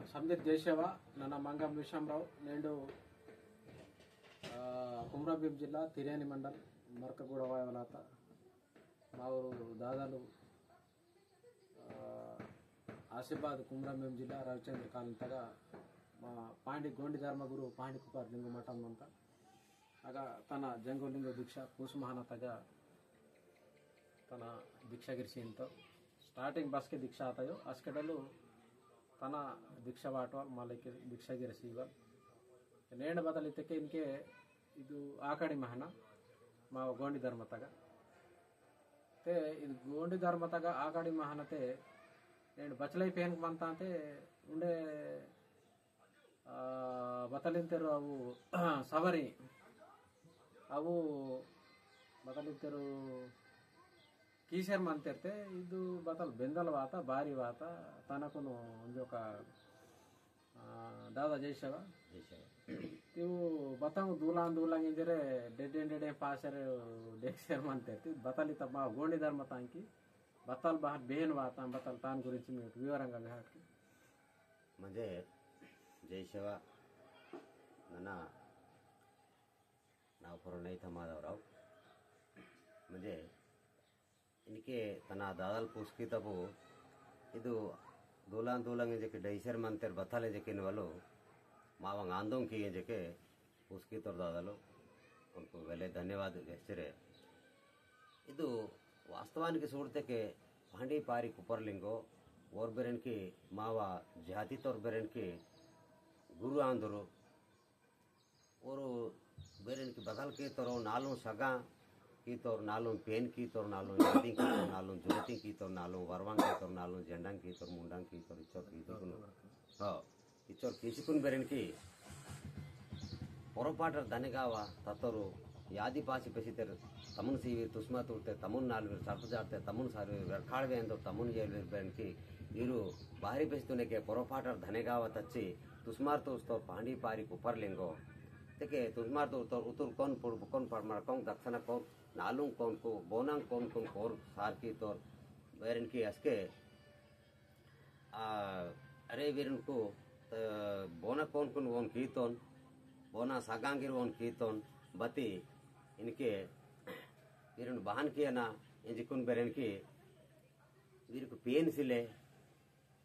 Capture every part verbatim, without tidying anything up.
संदीप जयसेवा, नना मंगम विषमराव, नेंडु, आ, कुमरंभीम जिल्ला, तिर्यानी मंडल, मरकगूड़ वायवलात। मावोर दादालु, आ, आसिफाबाद कुमरंभीम जिल्ला, रविचंद्र कॉलोनी तगा, मा पांडी गोंडी धर्मगुरु पांडी कुपार लिंगो मठम मंता। अगा तना जंगो लिंगो दीक्षा, पूस महाना तगा तना दीक्षा गिरसींतो। Starting बसके दीक्षा आतायो, अस्कड़लु तना दीक्षा वाटवाल, मालिक दीक्षा गिरसीवाल। नेंड बतल इत्तेके इनके इदु आकाड़ी महाना, मा गोंडी धर्म तगा। ते इदु गोंडी धर्म तगा आकाड़ी महाना ते, नेंड बचलाई पेन मंता ते, उंडे आ, बतलिंतेरु अवु सवरी, अवु बतलिंतेरु कीसेर मंतेरते, इदु बतल बेंदल वाता, बारी वाता, तनकुनु उंजोका, आ, दादा जयसेवा। जयसेवा। तिवु बतांग दूलांग दूलांग इंजरे डेडें डेडें पासेर डेक्सेर मंतेरते, बतलित मा गोंडी धर्म तांकी, बतल बहत बेहन वाता, बतल तान गुरिंची मी विवरंगा बेहट की। म्हणजे जय सेवा नना नाव पुरो नहीं था माधवराव। म्हणजे इनके तना दादल पुस्की तबु इदु दूलान दूलंग इंजेके डैसर मंतेर बथाले इंजेके इनवलो मावंग आंदों की इंजेके पुस्की तोर दादलो उनको वेले धन्यवाद वेस्तिरे। इदु वास्तवानिकी सूड़तेके पांडी पारी कुपर लिंगो ओर बेरेनकी मावा जाति तोर बेरेनकी गुरु आंदुरु ओर बेरेनकी बदल कीतोर नालुं सगा कीतोर नालुं पेन कीतोर नालुं यादिं कीतोर नालुं जुगतिं कीतोर नालुं वरवांग कीतोर नालुं जेंडांग कीतोर मुंडांग कीतोर इच्चोर कीतोर कुनु। हाँ। इच्चोर किसिकुन बेरेनकी पोरोपाटर धनेगावा तत्तोरु यादी पासी पेसितेर तमुन सीवीर तुस्मा तुर्ते तमुन नालवीर सर्प जाते तमुन सारवीर वेरखाड़ वेंदो तमुन येलवीर बेरेनकी ईरु बाहरी पेसितुनेके पोरोपाटर धनेगावा तच्ची तुस्मार तुस्तोर पांडी पारी कुपर लिंगो। तेके तुस्मार तुस्तोर उतुर कोन पुड़ कोन पड़मर कोन दक्षिण कोन नालुंग कोन को बोनांग कोन कोन कोर सारकी तोर बेरेनकी असके आ, अरे वीरन को, त, बोना कौन कौन वोन कीतोन, बोना सागांगिर वोन कीतोन, बती, इनके, वीरन बहान किया ना, इंजिकुन बेरेनकी, वीर को पेन सिले,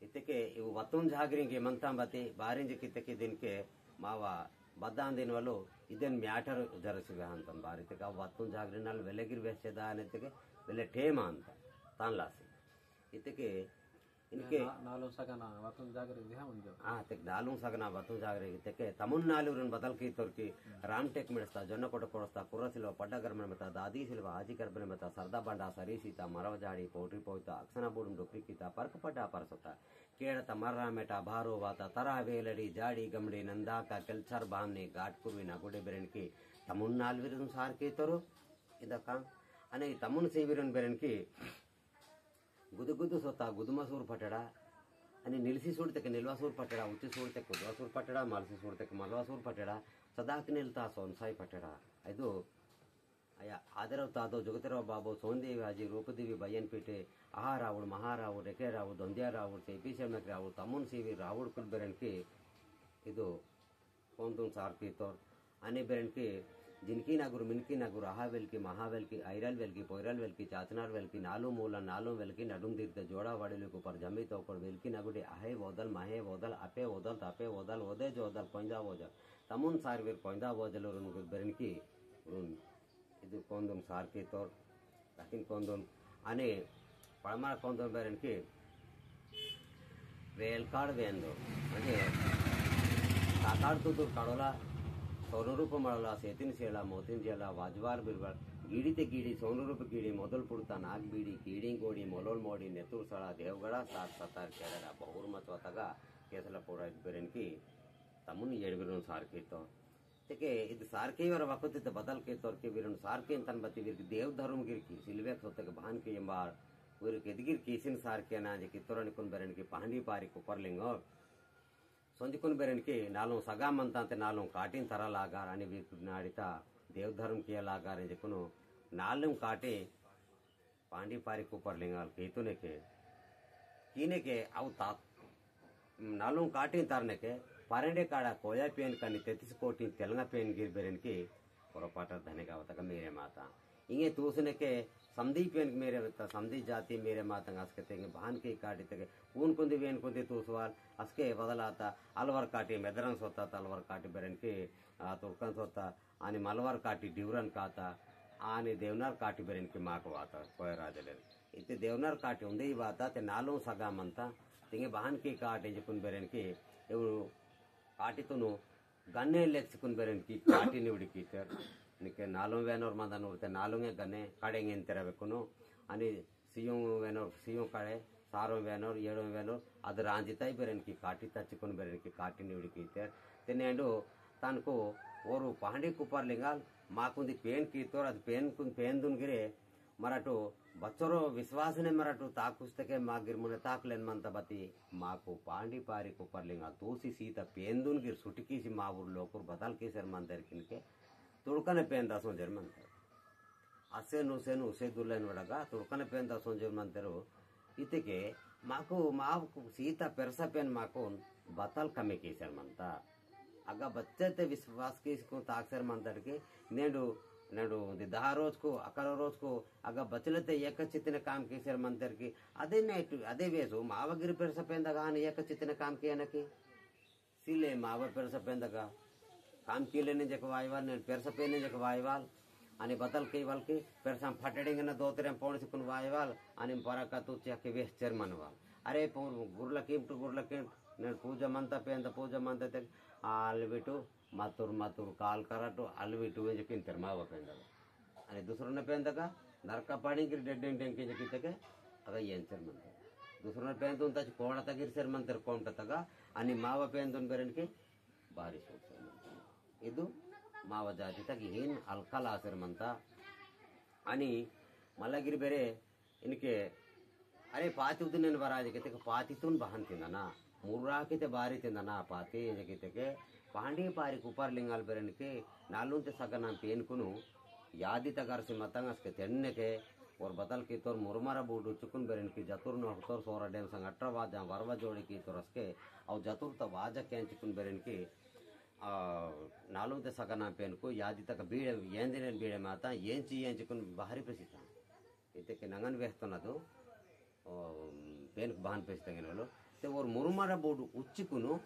इतके, इव वतुन झागरिंगे मंता बती, बारिंज कितके दिन के, मावा, बदान दिन वालो, इदेन म्याटर जरसी वेहांतन बारी, इतके, वतुन झागरिन नाल वेलेगिर वेसे दान इतके, वेले ठेम आंता, तान लासी। इतके, इनके ना-, नालुं सगना वतुन जागरे विहा उंजो। आ, तेक नालुं सगना वतुन जागरे, तेके तमुन नालुरिन बदल कीतोर की, हम्म। रामटेक मिड़स्ता, जोन्नकोट कोड़स्ता, कुर्रसिलो, पड्डा गर्मन मेता, दादी सिलवा, आजी गर्मन मेता, सरदा बंडा, सरी सीता, मरव जाड़ी, पोटरी पोइता, अक्सना बूडुम डोकरी कीता, परक पड्डा परसता, केड़ता मर्रा मेटा, भारो वाता, तरा वेलड़ी, जाड़ी गमड़ी, नंदा का केल्चर भामनी, गाट कुरुवी ना गुडे बेरेन की, तमुन नालुरिन सार कीतोर, इदका, अने तमुन सीविरन बेरेन की, गुदु गुदु सोता गुदुमा सूर पटड़ा, अनि निलसी सूड़तेके निलवा सूर पटड़ा, उच्ची सूड़तेके उदवा सूर पटड़ा, मलसी सूड़तेके मलवा सूर पटड़ा, सदाक निलता सोनसाई पटड़ा। अयदो, अया आदरव तादो, जगतरव बाबो, सोनदेवी हाजी, रूपदेवी बयन पीटे, आहा रावुड़, महा रावुड़, रेके रावुड़, धोंदिया रावुड़, सेपी सेमक रावुड़, तमुन सीवी रावुड़ कुल बेरन के, इदो, कोंतुन सार कीतोर। अने बेरन के जिनकी नगुर, मिनकी नगुर, अहा वेलकी, महा वेलकी, ऐरल वेलकी, पोयरल वेलकी, चाचनार वेलकी, नालू मूला, नालू वेलकी, नडुम दीर्ते जोड़ा वाड़ेलुक ऊपर जमी तोकोड़ वेलकी नगुडे अहे वोदल, महे वोदल, अपे वोदल, तपे वोदल, ओदे जोदल, कोंदा वोजल। तमुन सारवीर कोंदा वोजल उरुन गुर बेरन की उरुन इदु कोंदुम सार कीतोर। ताकिन कोंदोन, अने पड़मार कोंदोन बेरन की वेलकाड़ वेंदो, म्हणजे काकाड़ तुतुर काड़ोला, सोनरूप मड़ोला, सेतिन सेला, मोतिन जेला, वाजवार बिरवार, गीड़ी ते गीड़ी, सोनरूप गीड़ी, मोदल पुड़ता, नाग बीड़ी, कीड़ी गोड़ी, मोलोल मोड़ी, नेतुर सड़ा, देवगड़ा, सात सतार केड़रा, बहुर मतवा तगा, केसला पोड़ा बेरन की, तमुन येड़ बिरन सार कीतो। तेके इद सारके वर वकुतित बदल कीतोर के वीरन सारके तन बती वीर देव धर्म गिर की सिलवेक सोते के भान के यंबार वीर के दिगिर कीसिन सारके ना जे कीतोरन कुन बेरन की पहांदी पारी कुपर लिंगो। सोंजी कुन बेरन की नालों सगा मनता ते नालों काटिन तरा लागार अनि वीर नाड़िता देव धर्म किया लागार जे कुनो नालों काटे पांडी पारी कुपर लिंगाल केतुने के, कीने के अव तात, नालुंग काटिन तारने के, पारेंडे काड़ा कोया पेन कनी तेतीस कोटिन तेलंगा पेन गिर बेरेन की, कोरपाटा धने गावता का मेरे माता। इंगे तूसने के समदी पेन मेरे माता, समदी जाति मेरे माता, असके तेंगे बहान के काटी तके, कून कुंदी वेन कुंदी तूसवाल, असके बदलाता, अलवर काटी मेदरन सोता, अलवर काटी बेरेन की, आ, तुर्कन सोता, आनी मलवार काटी डिवरन काता, आनी देवनार काटी बेरेन की माक वाता, कोय राजलेन। इते देवनार काटी उंदे ही वाता, ते नालों सगा मनता, तिंगे बहान की काटी जिकुन बेरेन की, एवु काटी तुनु गन्ने लेक्सिकुन बेरेन की काटी निवड़ी की तेर। निके नालों वेनोर मंदन उरते नालों गन्ने, कड़ेंगे तेरा वेकुनु, आनी सियों वेनोर, सियों काड़े, सारों वेनोर, येड़ों वेनोर, अद रांजिताई बेरेन की काटी, तच्चिकुन बेरेन की काटी निवड़ी की तेर। तेनेंडो तनको ओरु पहांडी कुपर लिंगाल, माकुंदी पेन की तोर, अद पेन कुन पेन दुन गिरे, मराटो बच्चोरो विश्वास ने मराटो ताकुस्तके मा गिर मुने ताकलेन मंता बती, माकु पहांडी पारी कुपर लिंगाल, तोसी सीता पेन दुन गिर सुटकी सी मावुर लोकुर बदल की सेर मंतेर किनके, तुड़कने पेन दसों जेर मंतेर। असेन उसेन उसे दुल्लेन वड़गा, तुड़कन पेन दसों जो मंतेरो। इतेके माकु, माकु सीता पेरसा पेन माकुन बतल कमी कीसेर मंता। अगा बच्चे ते विश्वास कीसकुन ताकसेर मंतेर की, नेडु, नेडु दि दहा रोजकु, अकरा रोजकु, अगा बचले ते एक चित्तने काम कीसेर मंतेर की, अदे नेटु, अदे वेसु, मावगिर पेरसा पेन दगा आन एक चित्तने काम किया नकी। सिले मावा पेरसा पेंदका। काम कीले ने जक वाईवाल, ने पेरसा पेने जक वाईवाल। अनि बतल के वाल के, पेरसा फटड़ेंगे ना दो तेरे पौने से कुन वाईवाल। अनि परा का तू चिया के वेह चेर मनवाल। अरे पौन गुरला कीमटु, गुरला कीमटु, ने पूजा मनता पेंदा, पूजा मनता ते, आल बिटु, मतुर, मतुर काल करटु, आल बिटु वे जकिन तेर मावा पेंदा। अनि दूसरों ने पेंदका, नरका पानी गिर डेड डेंग डेंग के जकितके, अगा येंचर मंतर। दूसरों ने पेंदुन तच कोड़ा तगिर सेर मंतर कोमटा तगा, अनि मावा पेंदुन बेरन के, बारी सोच सेर मंतर। इदु मावा जाति तक हीन अलकल आसेर मंता। अनि मलगिर बेरे, इनके, अरे, पाती उदनेन बराज के तेके पाती तुन बहन तिंदना, मुर्रा के ते बारी तिंदना पाती, इंजे के तेके, पहांडी पारी कुपार लिंगाल बेरन के, नालुन ते सगना पेन कुनु, यादी तगर से मतंग असके तेन्ने के, और बतल की तोर मुरमरा बूडू चुकुन बेरन की जतुर नोहतोर सोरा डेम संग अट्रा वाजा वरवा जोड़ी की तोर असके, अव जतुर त वाजा कें चुकुन बेरन की, आ, नालुन ते सगना पेन को, यादी तक बीड़े, येंदिनेन बीड़े माता, येंची येंची कुन बाहरी पे सीता। इते के नंगन वेहतोन अदु, ओ, पेनक बहान पेस्तंगे नलो। ते ओर मुरुमरा बोडु उच्चिकुनु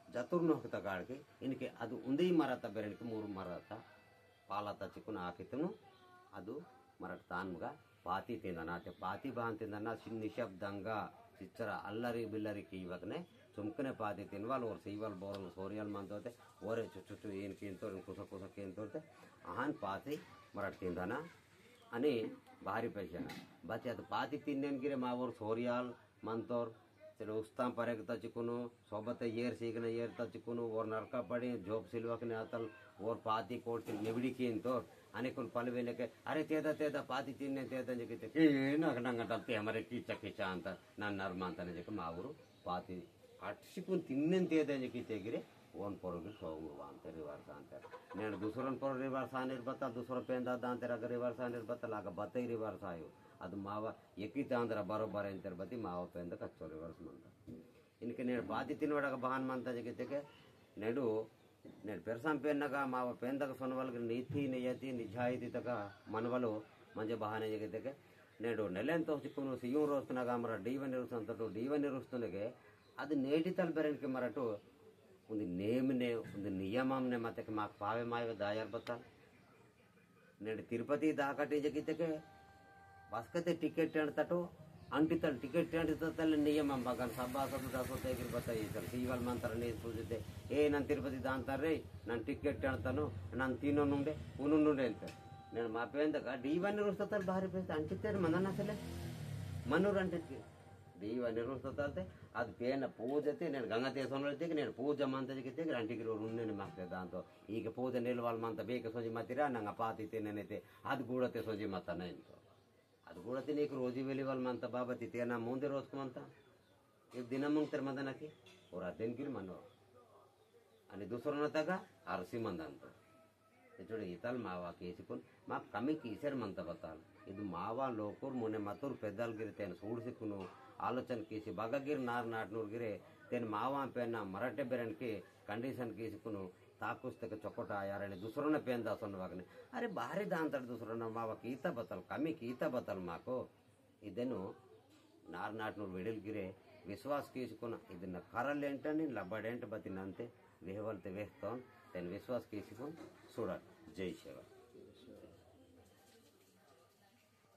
जतुर नोहकता काड़के, इनके अदु उंदे ही मरता बेरन के मुरुमरता, पालता चिकुन आकितुनु, अदु मरट तान मगा पाती तिंदना, ते पाती बहान तिंदना, सिन निशब्दंगा, चिच्चरा अल्लरी बिल्लरी की वकने, चुमकने पाती तिनवाल ओर सीवाल बोरल सोरियाल मंतोते, ओरे चुचुचु इन किंतोर, कुसा कुसा किंतोर ते, अहान पाती मरट तिंदना, अनि बाहरी पेशना। बत्ती अत पाती तिन्नेन गिरे मा ओर सोरियाल मंतोर, तेरे उस्तां परेक तचिकुनु, सोबत येर सीखने येर तचिकुनु, ओर नरका पड़ी, जोप सिलवकने अतल, ओर पाती कोट निवड़ी किंतोर, अनि कुन पलवेले के, अरे तेदा, तेदा, पाती तिन्ने तेदा, जे किते, ए, नक नंग डलते हमारे कीचा, कीचा अंत, नन नरमांतने जे के मावुरु, पाती अटसिकुन तिन्नेन तेदेंजे किते गिरे, ओन पोरो गिर सोंगुर वांते रिवर्स आंते। नेन दूसरन पोरो रिवर्स आनेर बता, दूसरो पेंदा दांते रग रिवर्स आनेर बता, लाग बते रिवर्स आयो। अद मावा एकी तांदरा बरोबर एंतर बती मावा पेंदा कच्चो रिवर्स मंता। इनके नेन पाती तिनवड़ा का बहान मंता जे किते के, नेडू, नेन पेरसाम पेन नगा मावा पेंदा का सोनवल गिर नीति, नियति, निजाइती तका मनवलो मंजे बहाने जे किते के, नेडू नेलेन तो चिकुनु सियुं रोस्तनगा मरा डीवन रुस्तन तो डीवन रुस्तनगे, अद नेटितल बेरन के मरटो, उन्दी नेम ने, उन्दी नियमम ने मते के माक पावे मायवे दायर बता। नेड तिरुपति दाकटी जकिते के, बसकते टिकट टेंड तटो, अंटितल टिकट टेंड तटल नियमम बगन सब्बा सदु दसो ते गिर बता ये चल, सीवल मंत्र ने पूजते, ए नन तिरुपति दान तर रे, नन टिकट टेंड तनो, नन तीनो नुंडे, उनु नुंडे एंतर। नेड मा पेंदगा, डीवन रुस्ततल बाहरी पेंद अंटिते मंदन असले, मनुर अंटित के। दीवा निरुस्तताते, अद पेन पूजते, नेन गंगते सोनलते, नेन पूजा मंतजे किते, रंटी किरो रुन्ने ने माकते दांतो। ईके पूजा निलवाल मंत बेके सोंजी मतिरा, नंग पाती ते नेनेते, अद गूड़ते सोंजी मत नहीं तो। अद गूड़ते नीक रोजी वेलीवाल मंत बाबा ती तेना मुंदे रोजक मंत। एक दिन मुंग तेर मंदना की, और अदेन गिर मनो। अनि दूसरो न तगा, आरसी मंदन तो। इचुड़े इतल मावा केसिकुन, मा कमी कीसेर मंत बताल। इदु मावा लोकुर मुने मतुर पेदल गिरे तेन सूड़सिकुनु, आलोचन केसि बगा गिर नार नाटनूर गिरे, तेन मावा पेन ना मराठे बेरन के condition कीसुकुनु ताकुस तक चोकोटा आयारने दूसरों ने पेन दासन वागने। अरे बाहरी दान तड़ दूसरों ने मावा कीता बतल, कमी कीता बतल माको। इदेनु नार नाटनूर वेडिल गिरे विश्वास कीसुकुन इदन करलेंटनी लबडेंट बतिनंते वेहवलते वेहतोन तेन विश्वास कीसुकुन सुड़त। जय सेवा।